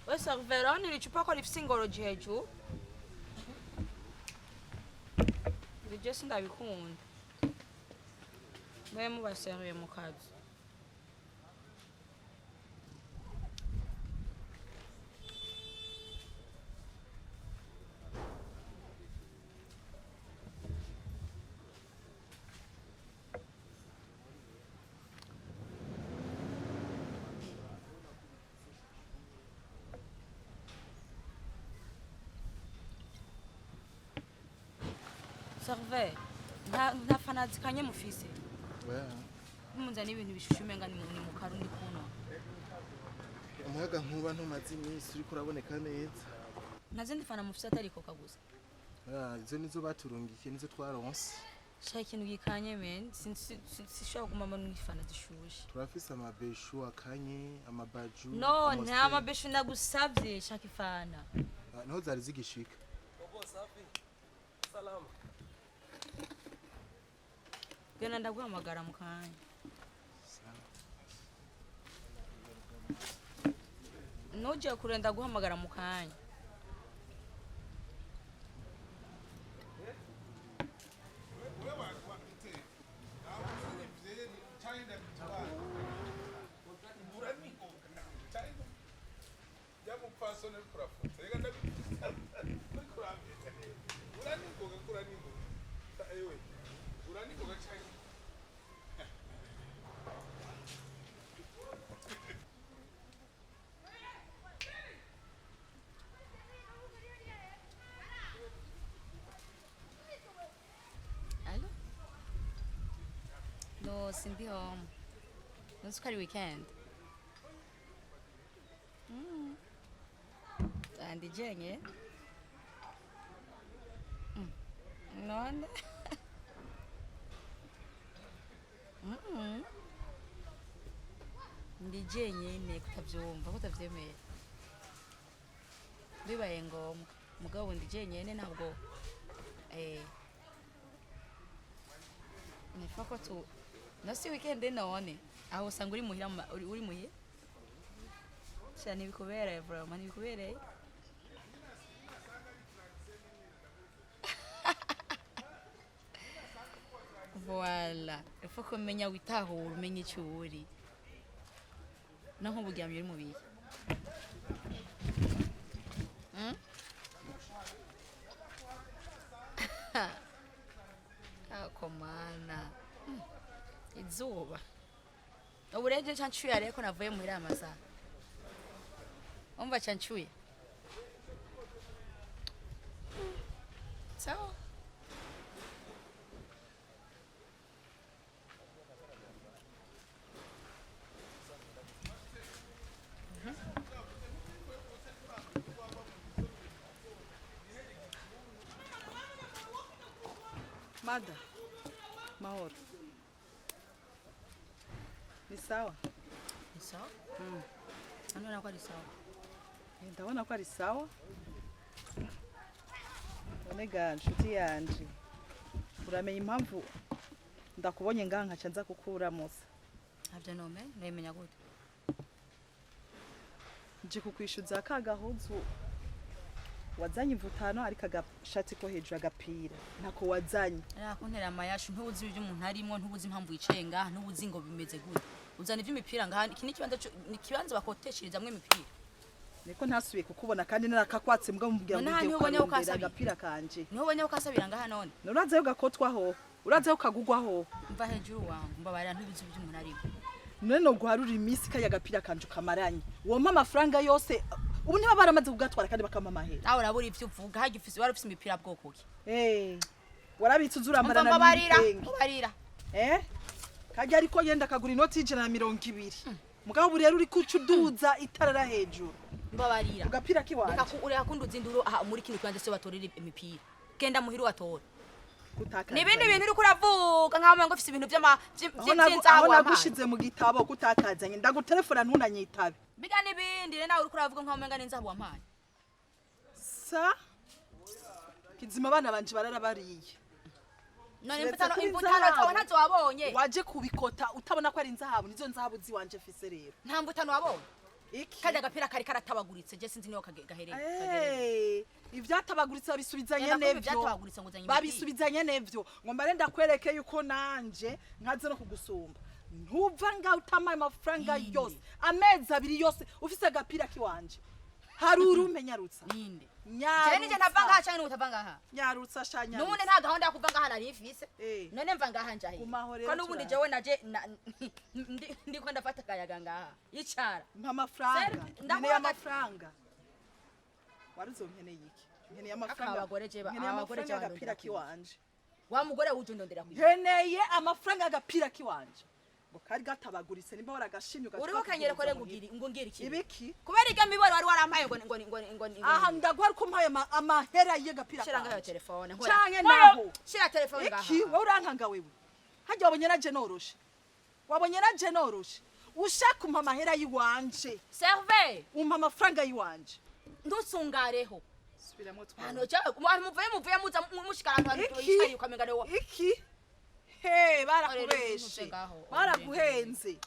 We serveur, urabona iri cupa ko rifise ingoroji hejuru? Ibi je sindabikunda. Mwe mubaseruye mu kazi. Serveur, nta fana zikanye mufise. Munzana ibintu bishushe umenga ni mu karundi kuno. Umuyaga nkuba ntumaze iminsi uriko uraboneka neza. Nta zindi fana mufise atari koka gusa. Ah, izo nizo baturungikiye, nizo twaronse. Sha ikintu gikanye men, sinshobora kuguma mu ifana zishushe. Turafise amabeshu akanye, amabaju. No, Amostel. nta mabeshu ndagusavye, shaka ifana. Ah, niho zari zigishika. Genda ndaguhamagara mu kanya. Ntujye kure ndaguhamagara mu kanya. Allo? No, sindi home. Ntuzi ko ari weekend. Mm. Ah, ndi jenye. Mm. None. Mm. Ndi jenyene kutavyumva kutavyemera. Bibaye ngombwa. Mugabo ndi jenyene ntabwo nifa ko tu no si weekend none aho usanga uri muhira uri muhira sha ntibikubereye vraiment ntibikubereye. Voilà, il faut ko umenya witahura umenye icyo uri no nk'uburyamye uri mu bihe. Mm? Ako mana. Izuba ubu rero nca nshuye rero ko navuye muhira amasaha umva nca nshuye sawa. Mada, mahoro. Ni sawa? Ni sawa. Hano ko ari sawa. Ndabona ko ari sawa. None ga nshuti yanje, uramenya impamvu ndakubonye ngaha nkaca nza kukuramutsa? Ntabyo nomenya, nabimenya gute? Nje kukwishuza ka gahuzu wazanye imvutano ariko agashati ko hejuru agapira ntako wazanye. Arakuntera amayashu ntubuzi ibyo umuntu arimo, ntubuzi impamvu yicaye ngaha, ntubuzi ngo bimeze gute. Uzana ivy'imipira ngaha, iki ni ikibanza ni ikibanza bakotesherezamwo imipira. Niko ntasubiye kukubona kandi narakakwatse mbwa mubwira ngo None ugiye niho ubonye ko ukarondera kasabira. agapira kanje. Niho ubonye ko kasabira ngaha none. Urazayo gakotwaho, urazayo kagugwaho. Mva hejuru wangu, mbabarira ntubizi ibyo umuntu arimo. None no guharura iminsi kaya agapira kanje ukamaranye. Wompa amafaranga yose ubu niba baramaze kugatwara kandi bakampa amahera. Nawe urabura ivyo uvuga, harya ufise wari ufise imipira bwoko ki? Warabitse uza Umva urambarana mbabarira, n'ibitenge. mbabarira. Kajya ariko yenda akagura inoti y'120. Mugabo ubu rero uri kuca uduza itarara hejuru. Mbabarira. Ugapira kiwanje. Reka kunduza induru aha muri kino kibanza se batorera imipira. Genda muhira ubatore. Kutakazanya. Nibindi bintu uriko uravuga nkaho umengo ufise ibintu vy'ama Aho aho vy'inzahabu wampaye. nagushize mu gitabo kutakazanye ndagutelefona ntunanyitabe. Biga nibindi rero nawe uriko uravuga nkaho umenga n'inzahabu wampaye. Sa kizima abana banje barara bariye. None Kiretse imvutano kuri imvutano inzahabu. zawe ntazo wabonye. Waje kubikota utabona ko ari inzahabu, nizo nzahabu ziwanje mfise rero. Nta mvutano wabonye. Iki? Kajya agapira kari karatabaguritse, je sinzi niho gahereye kagereye. Eh, ivyatabaguritse babisubizanye Yenda kumva nevyo. Ivyatabaguritse ngo uzanye imipira. Babisubizanye nevyo ngo mbare ndakwereke yuko nanje nkaze no kugusumba. Ntuva ngaho utamaye amafaranga Ninde? yose, amezi 2 yose ufise agapira kiwanje. Haruru umenyarutsa. Ninde? Je nije ntava ngaha canke n'utava ngaha? Nyarutsa sha, nyarutsa. N'ubundi nta gahunda yo kuva ngaha nari mfise. Eh. None mva ngaha nja he? Gumaho rero Ko n'ubundi turabe. jewe naje ndiko ndafata akayaga ngaha, icara. Mpa amafaranga. Ndakubaga- Nkeneye amafaranga. Waruzonkeneye iki? Nkeneye amafaranga. Abagore je Nkeneye abagore je amafaranga y'agapira barondera kiwanje. Wa mugore wuje undondera kwiba. Nkeneye amafaranga y'agapira kiwanje ngo kari gatabaguritse, nimba waragashimye ugaca Uriho kanyere kore ukakuguza muhira. ngugira ngo ngira iki? Ibiki? Kubera irya miboro wari warampaye ngo ngo ngo ngo ngo Aha ndaguha ariko mpaye amahera y'agapira Shira ngaho kanje. telefone. Canke naho. Shira telefone ngaho. Iki wowe urankanga wewe? Harya wabonye naje noroshe? Wabonye naje noroshe? Ushaka umpa amahera y'iwanje. Serve. Umpa amafaranga y'iwanje. Ntusungareho. Subiramwo. Hano cyo muvuye muvuye muza mushikara ahantu Iki? yicariye ukamenga niwo. Iki he, barakubeshe. Orero, ngaho. Baraguhenze.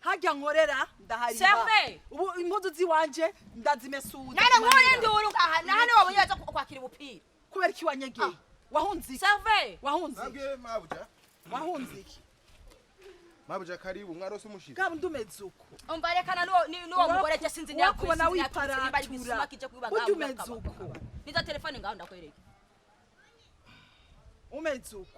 Harya nkorera ndahariha. Serve. Ubu impuzu ziwanje ndazimesuza. Nane nkore nduru ngaha na hano wabonye baza kwakira ubupira. Kubera iki wanyegeye? Wahunze iki? Serve. Wahunze iki? Nabwiye mabuja. Wahunze iki? Mabuja, karibu, mwarose umushitsi. Bwa ndumeze uko. Umva, rekana nuwo nuwo mugore je sinzi niyo Wakubona wiparatura. Burya umeze uko. Niza telefone ngaho ndakwereka. Umeze uko.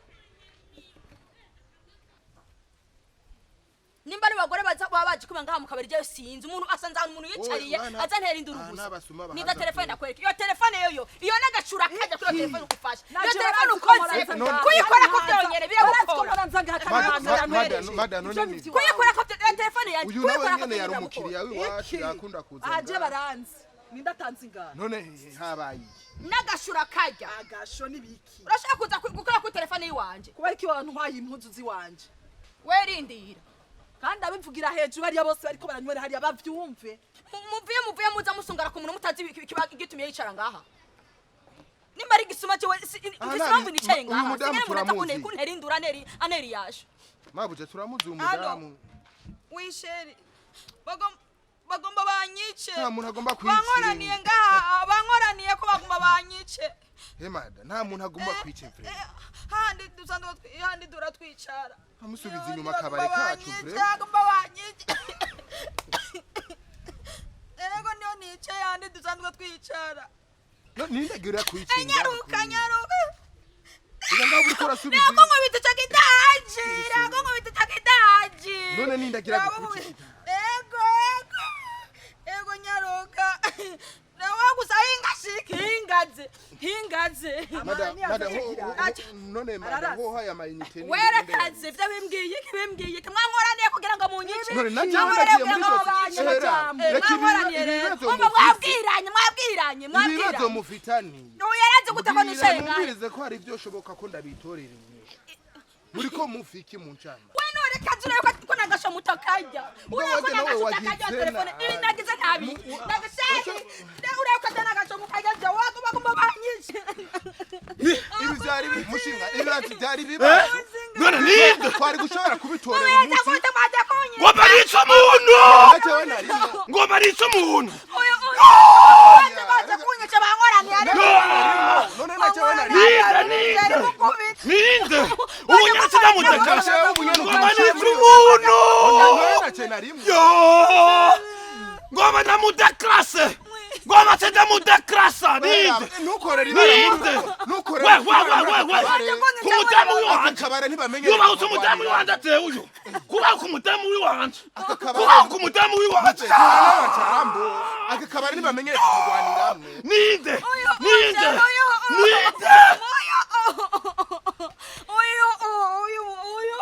Nimba ari abagore baza baba baje kuba ngaha mu kabari, je sinzi umuntu asanze ahantu umuntu yicariye Wowe, mwana, aza ntera induru aha gusa. n'abasuma bahaza Niza telefone kure. ndakwereka. Iyo telefone yoyo iyo n'agacura kajya kuri iyo Iki? telefone ukufasha. Iyo Naje telefone barazi ko ukoze moranza ngaha. kuyikora ko byonyene Barazi ko biragukora. moranza ngaha kandi nta ntwereje. Mada, none Ivyo ni- ni ivy'iwawe. Kuyikora ko iyo telefone yanjye Uyu nawe kuyikora ko nyene yari byonyene umukiriya biragukora. w'iwacu, Iki? yakunda kuza Aha je ngaha. baranzi. Ninde atanze ingano? None habaye iki? N'agashura kajya. Agasho n'ibiki? Urashaka kuza gukora kuri telefone yiwanje? Kubera iki wantwaye impuzu ziwanje? Werindira. Kandi abivugira hejuru bariya bose bariko baranywera hariya bavyumve. Muvuye muvuye muza musungara ku muntu mutazi ikiba gitumye yicara ngaha. Nimba ari igisuma cyewe Aha, mfise impamvu nicaye uyu ngaha. mudamu Sinari umuntu aza turamuzi. kuntera induru aneri yaje. Mabuja, turamuzi uyu mudamu. Oui chéri, bagomba banyice. Nta muntu agomba kwica. Bankoraniye ngaha, bankoraniye ko bagomba banyice. He mada, nta muntu agomba kwica Eh, vrai. handi dusanzwe handi duratwicara. Amusubiza inyuma akabari kacu vrai. Bagomba banyice. Ego niyo nicaye handi dusanzwe twicara. No nindagira kwica. Eh, nyaruka nyaruka. Ega ngaho uriko urasubiza. Nako nkubita ico kidaji, nako nkubita ico kidaji. None nindagira Nako gukubita ego ego ego nyaruka. Nawe gusa hingashika hingaze hingaze. Mada, Amani mada, aze kugira. none mada, Ararasa. ho haya mayinite ni. Werekaze ivyo bimbwiye iki bimbwiye iki mwankoraniye kugira ngo munyice. None naje Mwankoraniye ndagiye muri kugira ngo zose. banyice. Ehera, Eh, reka mwankoraniye rero. ibibazo Umva mufise. mwabwiranye mwabwiranye Ibibazo mwabwiranye. mufitaniye. Uyu yarazi gute ko nicaye ngaha? Mumbwirize ko hari ibyo shoboka ko ndabitorera inyishu. Muriko mufiki mu ncama. We none kazi urebe ko nagasho mutakajya. Urebe ko Waje nawe nagasho utakajya wagize telefone nabi. ibi nagize nabi. Nagashari urebe ko nagasho mutakajya bagomba banyice. Ibi byari mushinga, ibi byari ibibazo. None ninde? Twari gushobora kubitorera Uyu umuti. yaza gute kunyica. Ngomba nica umuntu. Najewe narimo. Ngomba nica umuntu. Uyu uyu baje kunyica bankoraniye ariko. None najewe narimo. Ninde ninde? Ninde? Ubunyatsi ndamutaka. Jewe ubunyene Ngomba ukamushyira nica muri- umuntu. None naje narimo. Yo! Ngomba ndamudekrase. Ngomba se ndamudekrasa. Ninde? Ntukorere ibara Ninde? Ntukorere We we we we we. we. Ku mudamu w'iwanje. Akabare ntibamenye. Yubaha umudamu w'iwanje ateye uyu. Kubaha ku mudamu w'iwanje. Aka kabare. Kubaha ku mudamu w'iwanje. N'abacambo. Aka kabare ntibamenyere kurwaniramwe. Ninde? Ninde? Ninde? Uyu uyu uyu.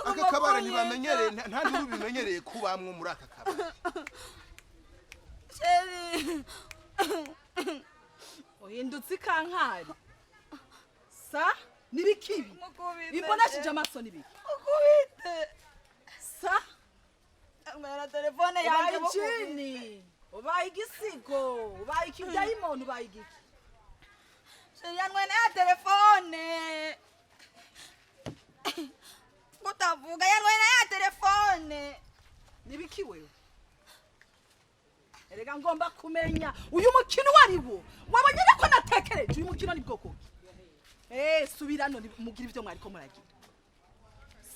Aka kabare ntibamenyereye, nta ntiru bimenyereye kubamwo muri aka kabare. Chéri. Uhindutse ikankari sa nibikibi. Mukubite. Imbonashije amaso nibiki? Mukubite. Sa Mwera telefone ubaye yanjye mukubite. ijini, ubaye igisigo, ubaye ikidayimoni, ubaye igiki? Chéri yanywene ya telefone. Kutavuga yarwaye na ya telefone. Nibiki wewe? Erega ngomba kumenya uyu mukino wari wo. Wabonye ko natekereje uyu mukino ni bwoko ki? Subirano mugira ivyo mwariko muragira.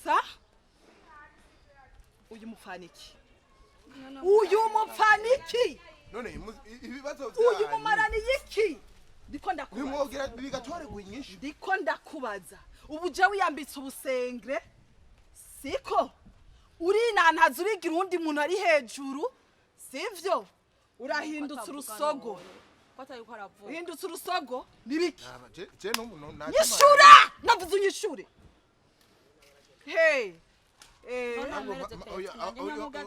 Sa? Uyu mupfaniki. Uyu mupfaniki. None ibibazo Uyu mumarani iki? Ndiko ndakubaza. Nimwogira bigatwarwa inyishu. Ndiko ndakubaza. Ubu je wiyambitse ubusengre? Siko? Urinantaza urigira uwundi muntu ari hejuru? Sivyo? Urahindutse urusogo. Uhindutse urusogo? Nibiki? Je no na Nyishura! Navuze unyishure. Hey.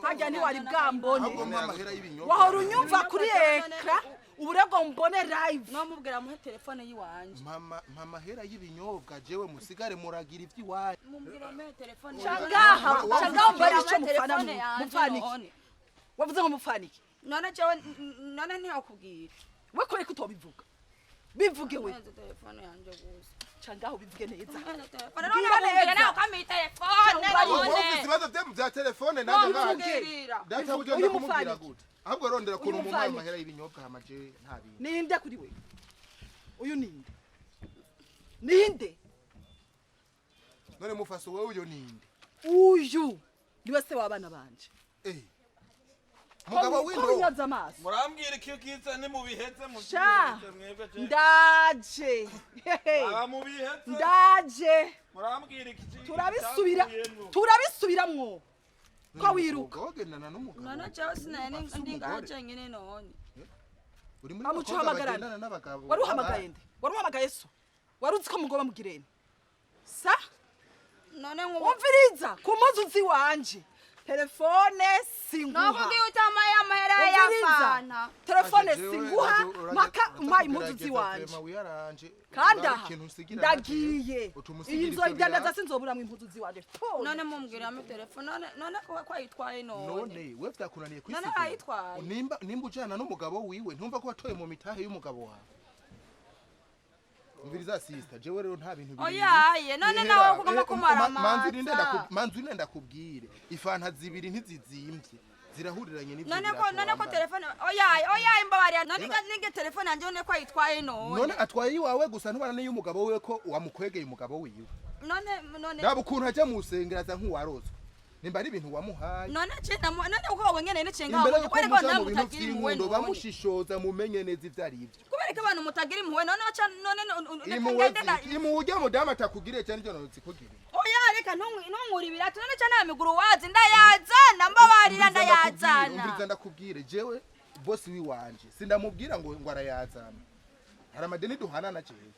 Harya ntiwari bwambone. Ahubwo mpa amahera y'ibinyobwa. Wahora unyumva kuri ekra, uburego mbone live. Nomubwira muhe telefone yiwanje. Mama, mpa amahera y'ibinyobwa jewe musigare muragira ivy'iwanyu. Mumbwira muhe telefone. Shangaha, shangaha mbari ico mufana Telefone yanje mufaniki. none. Wavuze ngo mufaniki. None jewe none ntiyakubwira. We kore kutobivuga. Bivuge we. Muhe telefone yanje gusa. Shangaha ubivuge neza. Muhe telefone. Bwira None neza. namubwira nawe ukampa telefone Wowe ufise none. ibibazo vya telefone nanjye ngaje. Nomubwirira. Data buryo Uyu ndakumubwira mufaniki. gute? Ahubwo rondera Uyu ukuntu mumuha mufaniki. amahera y'ibinyobwa hama jewe nta bintu. Ninde kuri we? Uyu ninde? Ninde? None mufase wowe uyo ninde? Uyu niwe se w'abana banje. Mugabo Ko windo. winyoza amaso. Murambwira iki kiza ni mubiheze mu Sha. mwebwe je. Ndaje. Hehe. Aba mubiheze. Ndaje. Murambwira iki Turabisubira. Turabisubiramwo. Ko wiruka. Wogendana n'umugabo. None jewe sinari Afise ndi umugore. ngaje nyene none. Uri muri Amuca bakobwa uhamagarana. bagendana n'abagabo. Wari uhamagaye nde? Wari uhamagaye so? Wari uzi ko mugoba mugirene? Sa? None nkubu Umviriza ku muzi uzi wanje. Telefone singuha. Nokubwira utamaye amahera ya Umviriza. fanta. Telefone Aje jewe, singuha mpaka umpaye impuzu ziwanje. Kandi aha ndagiye. Iyi nzo idandaza sinzoburamwo impuzu ziwanje. None mumbwira mu telefone none none ko kwayitwaye none. None we vyakunaniye None kwisigura. ayitwaye. Nimba ujana n'umugabo wiwe ntumva ko watoye mu mitahe y'umugabo wawe. Umviriza sister, jewe rero nta bintu bibiri. Oyaye none nawe kugomba kumara amaza. Manzi urinde ndakubwire. Ifanta zibiri ntizizimvye. Zirahuriranye n'ivyo. None ko birato none ko wambaye. telefone oyaye oyaye mbabarira none ninge telefone yanje none ko ayitwaye none. None atwaye iwawe gusa ntubana n'iy'umugabo wiwe ko wamukwegeye umugabo wiwe. None none Raba ukuntu ajya mu rusengero aza nk'uwarozwe. Nimba ari ibintu wamuhaye. None cenda none uko wabonye ne cenga Imbere wabonye yuko kubera ko muja abantu mu bintu mutagira impuhwe vy'inkundo none. bamushishoza mumenye neza ivyo ari vyo. Kubera ko abantu mutagira impuhwe none aca none Impuhwe impuhwe urya mudamu atakugiriye cyane ivyo nozikugiriye. Oya reka ntunkure ibirato none ca nta miguru wazi ndayazana mbabarira ndayazana. Umviriza ndakubwire jewe bosi wiwanje sindamubwira ngo arayazana. Hari amadeni duhanana jewe.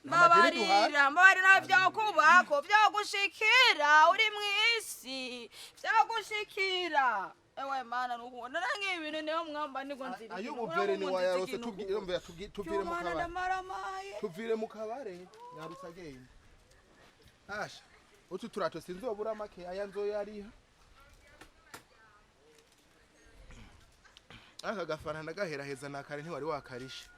Mbabarira mbabarira vyokubako vyogushikira uri mw'isi vyogushikira. Ewe mana nukubona nange ibintu niyo mwamba niko nzira. Ayo ubuvere ni wayarose tubwire mu kabare. Ndamaramaye. Tuvire mu kabare nyarutsa agenda. Asha utu turato sinzobura make aya nzoyariha. Aka gafana nagaheraheza nakare ntiwari wakarisha.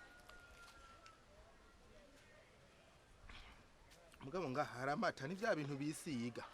Mugabo ngaha hari amata ni vya bintu bisiga.